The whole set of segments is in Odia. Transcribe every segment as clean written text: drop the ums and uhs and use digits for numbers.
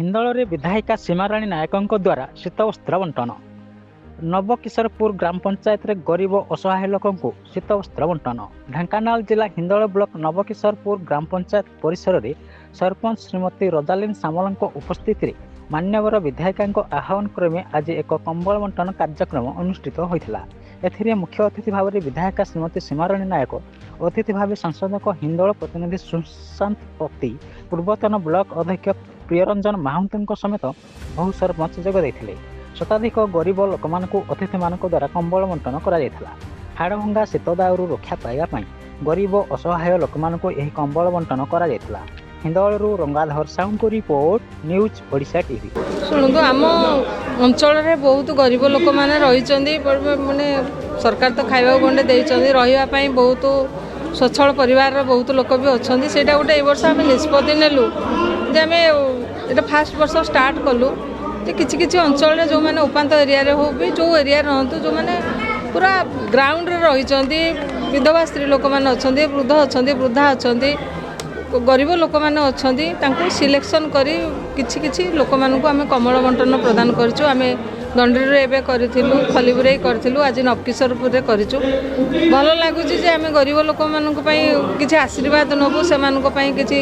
ହିନ୍ଦୋଳରେ ବିଧାୟିକା ସୀମାରାଣୀ ନାୟକଙ୍କ ଦ୍ୱାରା ଶୀତବସ୍ତ୍ର ବଣ୍ଟନ। ନବକିଶୋରପୁର ଗ୍ରାମ ପଞ୍ଚାୟତରେ ଗରିବ ଅସହାୟ ଲୋକଙ୍କୁ ଶୀତବସ୍ତ୍ର ବଣ୍ଟନ। ଢେଙ୍କାନାଳ ଜିଲ୍ଲା ହିନ୍ଦୋଳ ବ୍ଲକ ନବକିଶୋରପୁର ଗ୍ରାମ ପଞ୍ଚାୟତ ପରିସରରେ ସରପଞ୍ଚ ଶ୍ରୀମତୀ ରୋଜାଲିନ ସାମଲଙ୍କ ଉପସ୍ଥିତିରେ ମାନ୍ୟବର ବିଧାୟିକାଙ୍କ ଆହ୍ୱାନ କ୍ରମେ ଆଜି ଏକ କମ୍ବଳ ବଣ୍ଟନ କାର୍ଯ୍ୟକ୍ରମ ଅନୁଷ୍ଠିତ ହୋଇଥିଲା। ଏଥିରେ ମୁଖ୍ୟ ଅତିଥି ଭାବରେ ବିଧାୟିକା ଶ୍ରୀମତୀ ସୀମାରାଣୀ ନାୟକ, ଅତିଥି ଭାବେ ସାଂସଦଙ୍କ ହିନ୍ଦୋଳ ପ୍ରତିନିଧି ସୁଶାନ୍ତ ପତି, ପୂର୍ବତନ ବ୍ଲକ ଅଧ୍ୟକ୍ଷ ପ୍ରିୟରଞ୍ଜନ ମହାନ୍ତଙ୍କ ସମେତ ବହୁ ସରପଞ୍ଚ ଯୋଗ ଦେଇଥିଲେ। ଶତାଧିକ ଗରିବ ଲୋକମାନଙ୍କୁ ଅତିଥିମାନଙ୍କ ଦ୍ୱାରା କମ୍ବଳ ବଣ୍ଟନ କରାଯାଇଥିଲା। ହାଡ଼ଭଙ୍ଗା ଶୀତ ଦାଉରୁ ରକ୍ଷା ପାଇବା ପାଇଁ ଗରିବ ଅସହାୟ ଲୋକମାନଙ୍କୁ ଏହି କମ୍ବଳ ବଣ୍ଟନ କରାଯାଇଥିଲା। ହିନ୍ଦୋଳରୁ ରଙ୍ଗାଧର ସାହୁଙ୍କ ରିପୋର୍ଟ, ନ୍ୟୁଜ୍ ଓଡ଼ିଶା ଟିଭି। ଶୁଣନ୍ତୁ, ଆମ ଅଞ୍ଚଳରେ ବହୁତ ଗରିବ ଲୋକମାନେ ରହିଛନ୍ତି। ମାନେ ସରକାର ତ ଖାଇବାକୁ ଗଣ୍ଡେ ଦେଇଛନ୍ତି, ରହିବା ପାଇଁ ବହୁତ ସ୍ୱଚ୍ଛଳ ପରିବାରର ବହୁତ ଲୋକ ବି ଅଛନ୍ତି। ସେଇଟା ଗୋଟେ ଏଇ ବର୍ଷ ଆମେ ନିଷ୍ପତ୍ତି ନେଲୁ ଯେ ଆମେ ଏଇଟା ଫାଷ୍ଟ ବର୍ଷ ଷ୍ଟାର୍ଟ କଲୁ ଯେ କିଛି କିଛି ଅଞ୍ଚଳରେ ଯେଉଁମାନେ ଉପାନ୍ତ ଏରିଆରେ ହଉ ବି ଯେଉଁ ଏରିଆରେ ରହନ୍ତୁ, ଯେଉଁମାନେ ପୁରା ଗ୍ରାଉଣ୍ଡରେ ରହିଛନ୍ତି, ବିଧବା ସ୍ତ୍ରୀ ଲୋକମାନେ ଅଛନ୍ତି, ବୃଦ୍ଧ ଅଛନ୍ତି, ବୃଦ୍ଧା ଅଛନ୍ତି, ଗରିବ ଲୋକମାନେ ଅଛନ୍ତି, ତାଙ୍କୁ ସିଲେକ୍ସନ୍ କରି କିଛି କିଛି ଲୋକମାନଙ୍କୁ ଆମେ କମ୍ବଳ ବଣ୍ଟନ ପ୍ରଦାନ କରିଛୁ। ଆମେ ଦଣ୍ଡିରେ ଏବେ କରିଥିଲୁ, ଖଲିବୁରେଇ କରିଥିଲୁ, ଆଜି ନବକିଶୋରପୁରରେ କରିଛୁ। ଭଲ ଲାଗୁଛି ଯେ ଆମେ ଗରିବ ଲୋକମାନଙ୍କ ପାଇଁ କିଛି ଆଶୀର୍ବାଦ ନେବୁ, ସେମାନଙ୍କ ପାଇଁ କିଛି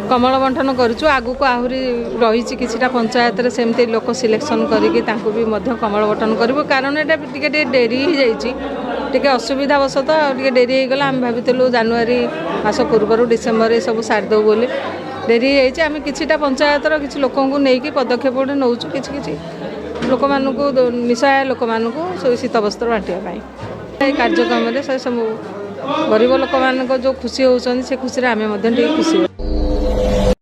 କମ୍ବଳ ବଣ୍ଟନ କରୁଛୁ। ଆଗକୁ ଆହୁରି ରହିଛି, କିଛିଟା ପଞ୍ଚାୟତରେ ସେମିତି ଲୋକ ସିଲେକ୍ସନ୍ କରିକି ତାଙ୍କୁ ବି ମଧ୍ୟ କମ୍ବଳ ବଣ୍ଟନ କରିବୁ। କାରଣ ଏଇଟା ଟିକେ ଟିକେ ଡେରି ହେଇଯାଇଛି, ଟିକେ ଅସୁବିଧା ବଶତଃ ଆଉ ଟିକେ ଡେରି ହେଇଗଲା। ଆମେ ଭାବିଥିଲୁ ଜାନୁଆରୀ ମାସ ପୂର୍ବରୁ ଡିସେମ୍ବରରେ ସବୁ ସାରିଦେବୁ ବୋଲି, ଡେରି ହେଇଯାଇଛି। ଆମେ କିଛିଟା ପଞ୍ଚାୟତର କିଛି ଲୋକଙ୍କୁ ନେଇକି ପଦକ୍ଷେପ ଗୋଟେ ନେଉଛୁ, କିଛି କିଛି ଲୋକମାନଙ୍କୁ, ନିଃସହାୟ ଲୋକମାନଙ୍କୁ ଶୀତ ବସ୍ତ୍ର ବାଣ୍ଟିବା ପାଇଁ। ଏ କାର୍ଯ୍ୟକ୍ରମରେ ସେ ସବୁ ଗରିବ ଲୋକମାନଙ୍କ ଯେଉଁ ଖୁସି ହେଉଛନ୍ତି, ସେ ଖୁସିରେ ଆମେ ମଧ୍ୟ ଟିକେ ଖୁସି ହେଉଛୁ।